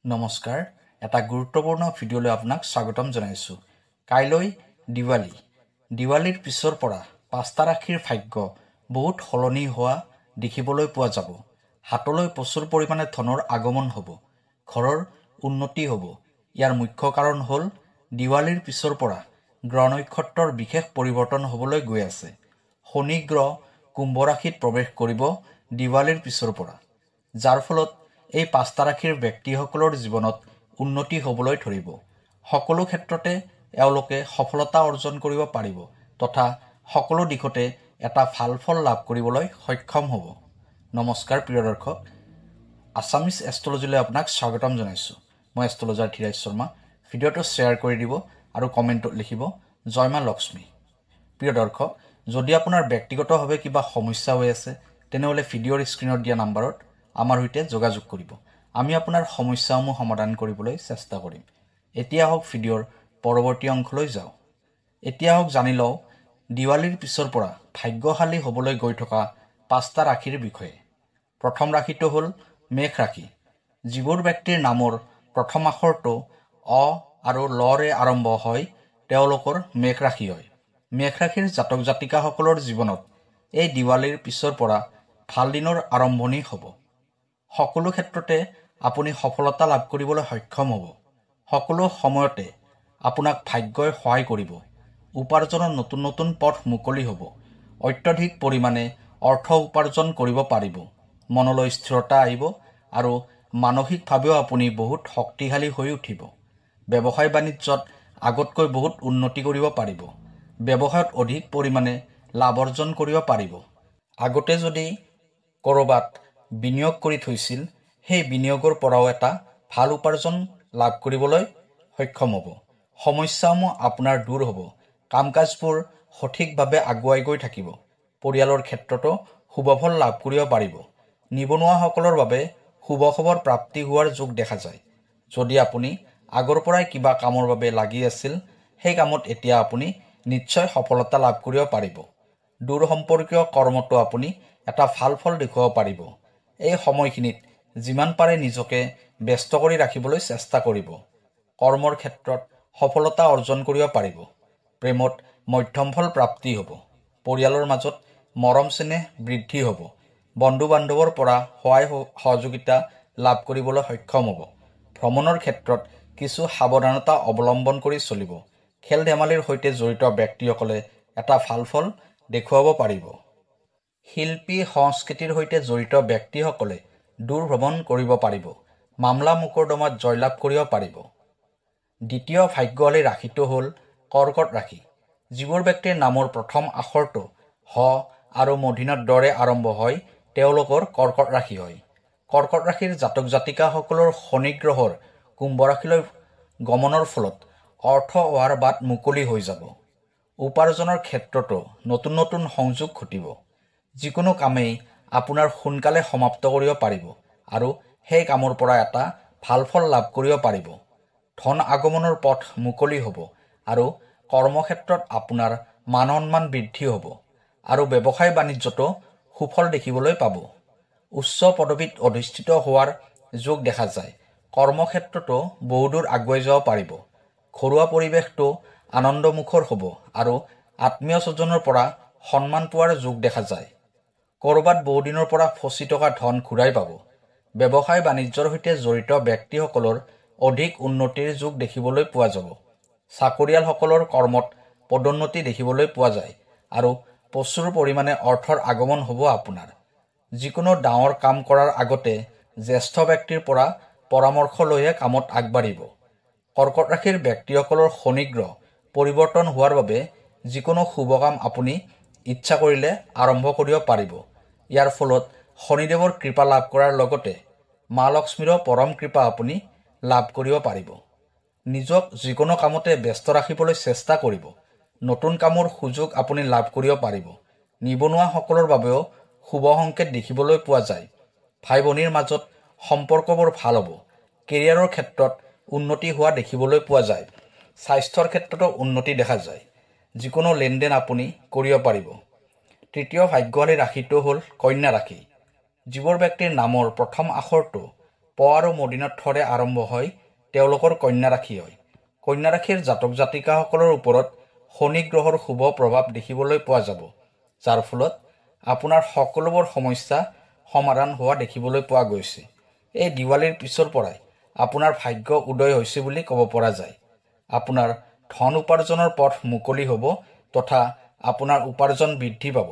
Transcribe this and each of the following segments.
নমস্কাৰ, এটা গুৰুত্বপূৰ্ণ ভিডিঅ'লৈ আপোনাক স্বাগতম জনাইছোঁ। কাইলৈ দিৱালী। দিৱালীৰ পিছৰ পৰা পাঁচটা ৰাশিৰ ভাগ্য বহুত সলনি হোৱা দেখিবলৈ পোৱা যাব। হাতলৈ প্ৰচুৰ পৰিমাণে ধনৰ আগমন হ'ব, ঘৰৰ উন্নতি হ'ব। ইয়াৰ মুখ্য কাৰণ হ'ল দিৱালীৰ পিছৰ পৰা গ্ৰহ নক্ষত্ৰৰ বিশেষ পৰিৱৰ্তন হ'বলৈ গৈ আছে। শনি গ্ৰহ কুম্ভ ৰাশিত প্ৰৱেশ কৰিব দিৱালীৰ পিছৰ পৰা, যাৰ ফলত এই পাঁচটা ৰাশিৰ ব্যক্তিসকলৰ জীৱনত উন্নতি হ'বলৈ ধৰিব। সকলো ক্ষেত্ৰতে এওঁলোকে সফলতা অৰ্জন কৰিব পাৰিব তথা সকলো দিশতে এটা ভাল ফল লাভ কৰিবলৈ সক্ষম হ'ব। নমস্কাৰ প্ৰিয় দৰ্শক, আছামিজ এষ্ট্ৰলজিলৈ আপোনাক স্বাগতম জনাইছোঁ। মই এষ্ট্ৰলজাৰ ধীৰাজ শৰ্মা। ভিডিঅ'টো শ্বেয়াৰ কৰি দিব আৰু কমেণ্টত লিখিব জয় মা লক্ষ্মী। প্ৰিয় দৰ্শক, যদি আপোনাৰ ব্যক্তিগতভাৱে কিবা সমস্যা হৈ আছে, তেনেহ'লে ভিডিঅ'ৰ স্ক্ৰীণত দিয়া নাম্বাৰত আমাৰ সৈতে যোগাযোগ কৰিব। আমি আপোনাৰ সমস্যাসমূহ সমাধান কৰিবলৈ চেষ্টা কৰিম। এতিয়া হওক ভিডিঅ'ৰ পৰৱৰ্তী অংশলৈ যাওঁ। এতিয়া হওক জানি লওঁ দিৱালীৰ পিছৰ পৰা ভাগ্যশালী হ'বলৈ গৈ থকা পাঁচটা ৰাশিৰ বিষয়ে। প্ৰথম ৰাশিটো হ'ল মেষ ৰাশি। যিবোৰ ব্যক্তিৰ নামৰ প্ৰথম আখৰটো অ আৰু লৰে আৰম্ভ হয়, তেওঁলোকৰ মেষ ৰাশি হয়। মেষ ৰাশিৰ জাতক জাতিকাসকলৰ জীৱনত এই দিৱালীৰ পিছৰ পৰা ভাল দিনৰ আৰম্ভণি হ'ব। সকলো ক্ষেত্ৰতে আপুনি সফলতা লাভ কৰিবলৈ সক্ষম হ'ব। সকলো সময়তে আপোনাক ভাগ্যই সহায় কৰিব। উপাৰ্জনৰ নতুন নতুন পথ মুকলি হ'ব। অত্যধিক পৰিমাণে অৰ্থ উপাৰ্জন কৰিব পাৰিব। মনলৈ স্থিৰতা আহিব আৰু মানসিকভাৱেও আপুনি বহুত শক্তিশালী হৈ উঠিব। ব্যৱসায় বাণিজ্যত আগতকৈ বহুত উন্নতি কৰিব পাৰিব। ব্যৱসায়ত অধিক পৰিমাণে লাভ অৰ্জন কৰিব পাৰিব। আগতে যদি ক'ৰবাত বিনিয়োগ কৰি থৈছিল, সেই বিনিয়োগৰ পৰাও এটা ভাল উপাৰ্জন লাভ কৰিবলৈ সক্ষম হ'ব। সমস্যাসমূহ আপোনাৰ দূৰ হ'ব। কাম কাজবোৰ সঠিকভাৱে আগুৱাই গৈ থাকিব। পৰিয়ালৰ ক্ষেত্ৰতো শুভফল লাভ কৰিব পাৰিব। নিবনুৱাসকলৰ বাবে শুভ খবৰ প্ৰাপ্তি হোৱাৰ যোগ দেখা যায়। যদি আপুনি আগৰ পৰাই কিবা কামৰ বাবে লাগি আছিল, সেই কামত এতিয়া আপুনি নিশ্চয় সফলতা লাভ কৰিব পাৰিব। দূৰ সম্পৰ্কীয় কৰ্মতো আপুনি এটা ভাল ফল দেখুৱাব পাৰিব। এই সময়খিনিত যিমান পাৰে নিজকে ব্যস্ত কৰি ৰাখিবলৈ চেষ্টা কৰিব। কৰ্মৰ ক্ষেত্ৰত সফলতা অৰ্জন কৰিব পাৰিব। প্ৰেমত মধ্যম ফল প্ৰাপ্তি হ'ব। পৰিয়ালৰ মাজত মৰম চেনেহ বৃদ্ধি হ'ব। বন্ধু বান্ধৱৰ পৰা সহায় সহযোগিতা লাভ কৰিবলৈ সক্ষম হ'ব। ভ্ৰমণৰ ক্ষেত্ৰত কিছু সাৱধানতা অৱলম্বন কৰি চলিব। খেল ধেমালিৰ সৈতে জড়িত ব্যক্তিসকলে এটা ভাল ফল দেখুৱাব পাৰিব। শিল্পী সংস্কৃতিৰ সৈতে জড়িত ব্যক্তিসকলে দূৰ ভ্ৰমণ কৰিব পাৰিব। মামলা মোকৰ্দমাত জয়লাভ কৰিব পাৰিব। দ্বিতীয় ভাগ্যশালী ৰাশিটো হ'ল কৰ্কট ৰাশি। যিবোৰ ব্যক্তিৰ নামৰ প্ৰথম আখৰটো হ আৰু মধিনত দৰে আৰম্ভ হয়, তেওঁলোকৰ কৰ্কট ৰাশি হয়। কৰ্কট ৰাশিৰ জাতক জাতিকাসকলৰ শনিগ্ৰহৰ কুম্ভ ৰাশিলৈ গমনৰ ফলত অৰ্থ অহাৰ বাট মুকলি হৈ যাব। উপাৰ্জনৰ ক্ষেত্ৰতো নতুন নতুন সংযোগ ঘটিব। যিকোনো কামেই আপোনাৰ সোনকালে সমাপ্ত কৰিব পাৰিব আৰু সেই কামৰ পৰা এটা ভাল ফল লাভ কৰিব পাৰিব। ধন আগমনৰ পথ মুকলি হ'ব আৰু কৰ্মক্ষেত্ৰত আপোনাৰ মান সন্মান বৃদ্ধি হ'ব আৰু ব্যৱসায় বাণিজ্যতো সুফল দেখিবলৈ পাব। উচ্চ পদবীত অধিষ্ঠিত হোৱাৰ যোগ দেখা যায়। কৰ্মক্ষেত্ৰতো বহুদূৰ আগুৱাই যাব পাৰিব। ঘৰুৱা পৰিৱেশটো আনন্দমুখৰ হ'ব আৰু আত্মীয় স্বজনৰ পৰা সন্মান পোৱাৰ যোগ দেখা যায়। ক'ৰবাত বহুদিনৰ পৰা ফচি থকা ধন ঘূৰাই পাব। ব্যৱসায় বাণিজ্যৰ সৈতে জড়িত ব্যক্তিসকলৰ অধিক উন্নতিৰ যোগ দেখিবলৈ পোৱা যাব। চাকৰিয়ালসকলৰ কৰ্মত পদোন্নতি দেখিবলৈ পোৱা যায় আৰু প্ৰচুৰ পৰিমাণে অৰ্থৰ আগমন হ'ব আপোনাৰ। যিকোনো ডাঙৰ কাম কৰাৰ আগতে জ্যেষ্ঠ ব্যক্তিৰ পৰা পৰামৰ্শ লৈহে কামত আগবাঢ়িব। কৰ্কট ৰাশিৰ ব্যক্তিসকলৰ শনিগ্ৰহ পৰিৱৰ্তন হোৱাৰ বাবে যিকোনো শুভ কাম আপুনি ইচ্ছা কৰিলে আৰম্ভ কৰিব পাৰিব। ইয়াৰ ফলত শনিদেৱৰ কৃপা লাভ কৰাৰ লগতে মা লক্ষ্মীৰো পৰম কৃপা আপুনি লাভ কৰিব পাৰিব। নিজক যিকোনো কামতে ব্যস্ত ৰাখিবলৈ চেষ্টা কৰিব। নতুন কামৰ সুযোগ আপুনি লাভ কৰিব পাৰিব। নিবনুৱাসকলৰ বাবেও শুভ সংকেত দেখিবলৈ পোৱা যায়। ভাই ভনীৰ মাজত সম্পৰ্কবোৰ ভাল হ'ব। কেৰিয়াৰৰ ক্ষেত্ৰত উন্নতি হোৱা দেখিবলৈ পোৱা যায়। স্বাস্থ্যৰ ক্ষেত্ৰতো উন্নতি দেখা যায়। যিকোনো লেনদেন আপুনি কৰিব পাৰিব। তৃতীয় ভাগ্যশালী ৰাশিটো হ'ল কন্যা ৰাশি। যিবোৰ ব্যক্তিৰ নামৰ প্ৰথম আখৰটো প আৰু মদিনাত থৰে আৰম্ভ হয় তেওঁলোকৰ কন্যা ৰাশি হয়। কন্যা ৰাশিৰ জাতক জাতিকাসকলৰ ওপৰত শনি গ্ৰহৰ শুভ প্ৰভাৱ দেখিবলৈ পোৱা যাব, যাৰ ফলত আপোনাৰ সকলোবোৰ সমস্যা সমাধান হোৱা দেখিবলৈ পোৱা গৈছে। এই দিৱালীৰ পিছৰ পৰাই আপোনাৰ ভাগ্য উদয় হৈছে বুলি ক'ব পৰা যায়। আপোনাৰ ধন উপাৰ্জনৰ পথ মুকলি হ'ব তথা আপোনাৰ উপাৰ্জন বৃদ্ধি পাব।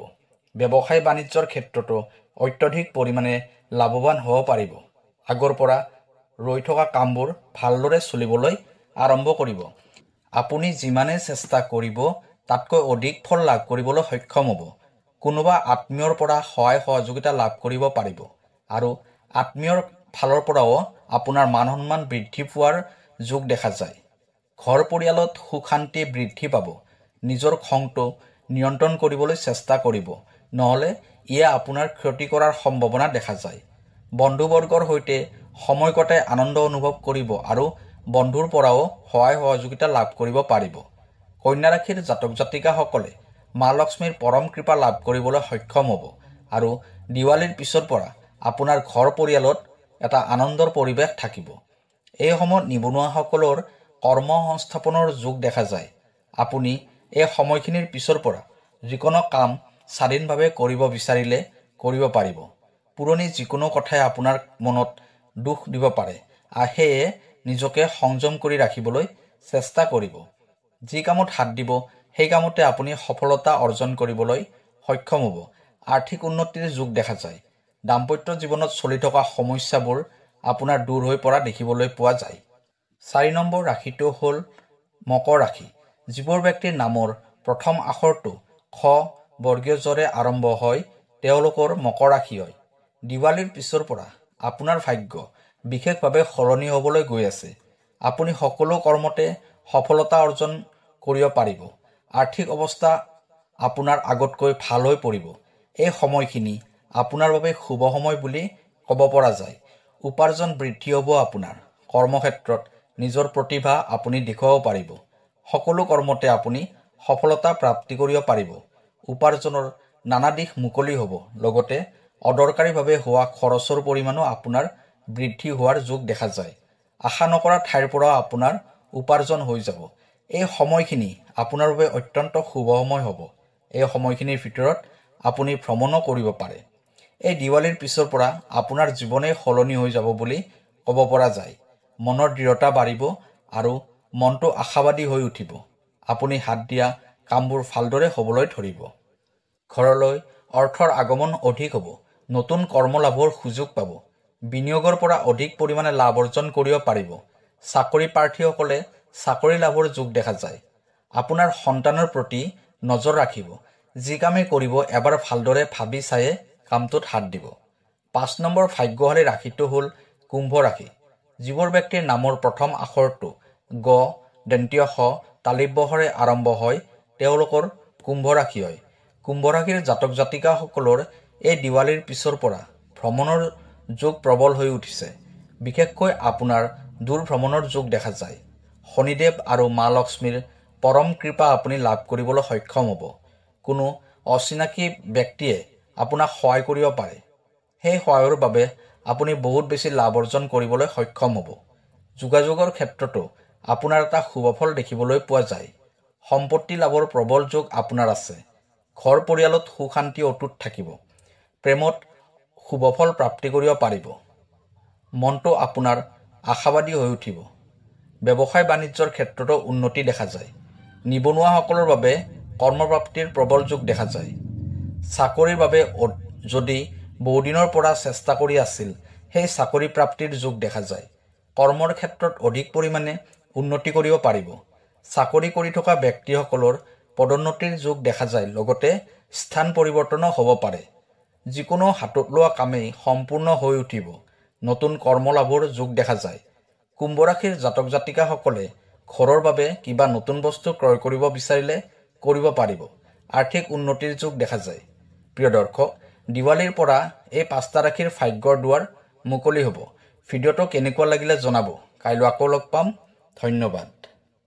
ব্যৱসায় বাণিজ্যৰ ক্ষেত্ৰতো অত্যধিক পৰিমাণে লাভৱান হ'ব পাৰিব। আগৰ পৰা ৰৈ থকা কামবোৰ ভালদৰে চলিবলৈ আৰম্ভ কৰিব। আপুনি যিমানে চেষ্টা কৰিব তাতকৈ অধিক ফল লাভ কৰিবলৈ সক্ষম হ'ব। কোনোবা আত্মীয়ৰ পৰা সহায় সহযোগিতা লাভ কৰিব পাৰিব আৰু আত্মীয়ৰ ফালৰ পৰাও আপোনাৰ মান সন্মান বৃদ্ধি পোৱাৰ যোগ দেখা যায়। ঘৰ পৰিয়ালত সুখ শান্তি বৃদ্ধি পাব। নিজৰ খংটো নিয়ন্ত্ৰণ কৰিবলৈ চেষ্টা কৰিব, নহ'লে ইয়ে আপোনাৰ ক্ষতি কৰাৰ সম্ভাৱনা দেখা যায়। বন্ধুবৰ্গৰ সৈতে সময় কটাই আনন্দ অনুভৱ কৰিব আৰু বন্ধুৰ পৰাও সহায় সহযোগিতা লাভ কৰিব পাৰিব। কন্যা ৰাশিৰ জাতক জাতিকাসকলে মা লক্ষ্মীৰ পৰম কৃপা লাভ কৰিবলৈ সক্ষম হ'ব আৰু দিৱালীৰ পিছৰ পৰা আপোনাৰ ঘৰ পৰিয়ালত এটা আনন্দৰ পৰিৱেশ থাকিব। এই সময়ত নিবনুৱাসকলৰ কৰ্ম সংস্থাপনৰ যোগ দেখা যায়। আপুনি এই সময়খিনিৰ পিছৰ পৰা যিকোনো কাম স্বাধীনভাৱে কৰিব বিচাৰিলে কৰিব পাৰিব। পুৰণি যিকোনো কথাই আপোনাৰ মনত দুখ দিব পাৰে, সেয়ে নিজকে সংযম কৰি ৰাখিবলৈ চেষ্টা কৰিব। যি কামত হাত দিব সেই কামতে আপুনি সফলতা অৰ্জন কৰিবলৈ সক্ষম হ'ব। আৰ্থিক উন্নতিৰ যোগ দেখা যায়। দাম্পত্য জীৱনত চলি থকা সমস্যাবোৰ আপোনাৰ দূৰ হৈ পৰা দেখিবলৈ পোৱা যায়। 4 নম্বৰ ৰাশিটো হ'ল মকৰ ৰাশি। যিবোৰ ব্যক্তিৰ নামৰ প্ৰথম আখৰটো খ বৰ্গীয় জৰে আৰম্ভ হয় তেওঁলোকৰ মকৰ ৰাশি হয়। দিৱালীৰ পিছৰ পৰা আপোনাৰ ভাগ্য বিশেষভাৱে সলনি হ'বলৈ গৈ আছে। আপুনি সকলো কৰ্মতে সফলতা অৰ্জন কৰিব পাৰিব। আৰ্থিক অৱস্থা আপোনাৰ আগতকৈ ভাল হৈ পৰিব। এই সময়খিনি আপোনাৰ বাবে শুভ সময় বুলি ক'ব পৰা যায়। উপাৰ্জন বৃদ্ধি হ'ব। আপোনাৰ কৰ্মক্ষেত্ৰত নিজৰ প্ৰতিভা আপুনি দেখুৱাব পাৰিব। সকলো কৰ্মতে আপুনি সফলতা প্ৰাপ্তি কৰিব পাৰিব। উপাৰ্জনৰ নানা দিশ মুকলি হ'ব। লগতে অদৰকাৰীভাৱে হোৱা খৰচৰ পৰিমাণো আপোনাৰ বৃদ্ধি হোৱাৰ যোগ দেখা যায়। আশা নকৰা ঠাইৰ পৰাও আপোনাৰ উপাৰ্জন হৈ যাব। এই সময়খিনি আপোনাৰ বাবে অত্যন্ত শুভ সময় হ'ব। এই সময়খিনিৰ ভিতৰত আপুনি ভ্ৰমণো কৰিব পাৰে। এই দিৱালীৰ পিছৰ পৰা আপোনাৰ জীৱনেই সলনি হৈ যাব বুলি ক'ব পৰা যায়। মনৰ দৃঢ়তা বাঢ়িব আৰু মনটো আশাবাদী হৈ উঠিব। আপুনি হাত দিয়া কামবোৰ ভালদৰে হ'বলৈ ধৰিব। ঘৰলৈ অৰ্থৰ আগমন অধিক হ'ব। নতুন কৰ্মলাভৰ সুযোগ পাব। বিনিয়োগৰ পৰা অধিক পৰিমাণে লাভ অৰ্জন কৰিব পাৰিব। চাকৰি প্ৰাৰ্থীসকলে চাকৰি লাভৰ যোগ দেখা যায়। আপোনাৰ সন্তানৰ প্ৰতি নজৰ ৰাখিব। যি কামেই কৰিব এবাৰ ভালদৰে ভাবি চায়ে কামটোত হাত দিব। 5 নম্বৰ ভাগ্যশালী ৰাশিটো হ'ল কুম্ভ ৰাশি। যিবোৰ ব্যক্তিৰ নামৰ প্ৰথম আখৰটো গ দন্তীয় স তালিব্যহৰে আৰম্ভ হয় তেওঁলোকৰ কুম্ভ ৰাশি হয়। কুম্ভ ৰাশিৰ জাতক জাতিকাসকলৰ এই দিৱালীৰ পিছৰ পৰা ভ্ৰমণৰ যোগ প্ৰবল হৈ উঠিছে। বিশেষকৈ আপোনাৰ দূৰ ভ্ৰমণৰ যোগ দেখা যায়। শনিদেৱ আৰু মা লক্ষ্মীৰ পৰম কৃপা আপুনি লাভ কৰিবলৈ সক্ষম হ'ব। কোনো অচিনাকি ব্যক্তিয়ে আপোনাক সহায় কৰিব পাৰে। সেই সহায়ৰ বাবে আপুনি বহুত বেছি লাভ অৰ্জন কৰিবলৈ সক্ষম হ'ব। যোগাযোগৰ ক্ষেত্ৰতো আপোনাৰ এটা শুভফল দেখিবলৈ পোৱা যায়। সম্পত্তি লাভৰ প্ৰবল যোগ আপোনাৰ আছে। ঘৰ পৰিয়ালত সুখ শান্তি অটুট থাকিব। প্ৰেমত শুভফল প্ৰাপ্তি কৰিব পাৰিব। মনটো আপোনাৰ আশাবাদী হৈ উঠিব। ব্যৱসায় বাণিজ্যৰ ক্ষেত্ৰতো উন্নতি দেখা যায়। নিবনুৱাসকলৰ বাবে কৰ্মপ্ৰাপ্তিৰ প্ৰবল যোগ দেখা যায়। চাকৰিৰ বাবে যদি বহুদিনৰ পৰা চেষ্টা কৰি আছিল সেই চাকৰি প্ৰাপ্তিৰ যোগ দেখা যায়। কৰ্মৰ ক্ষেত্ৰত অধিক পৰিমাণে উন্নতি কৰিব পাৰিব। চাকৰি কৰি থকা ব্যক্তিসকলৰ পদোন্নতিৰ যোগ দেখা যায়। লগতে স্থান পৰিৱৰ্তনো হ'ব পাৰে। যিকোনো হাতত লোৱা কামেই সম্পূৰ্ণ হৈ উঠিব। নতুন কৰ্মলাভৰ যোগ দেখা যায়। কুম্ভ ৰাশিৰ জাতক জাতিকাসকলে ঘৰৰ বাবে কিবা নতুন বস্তু ক্ৰয় কৰিব বিচাৰিলে কৰিব পাৰিব। আৰ্থিক উন্নতিৰ যোগ দেখা যায়। প্ৰিয় দৰ্শক, দিৱালীৰ পৰা এই 5টা ৰাশিৰ ভাগ্যৰ দুৱাৰ মুকলি হ'ব। ভিডিঅ'টো কেনেকুৱা লাগিলে জনাব। কাইলৈ আকৌ লগ পাম। ধন্যবাদ।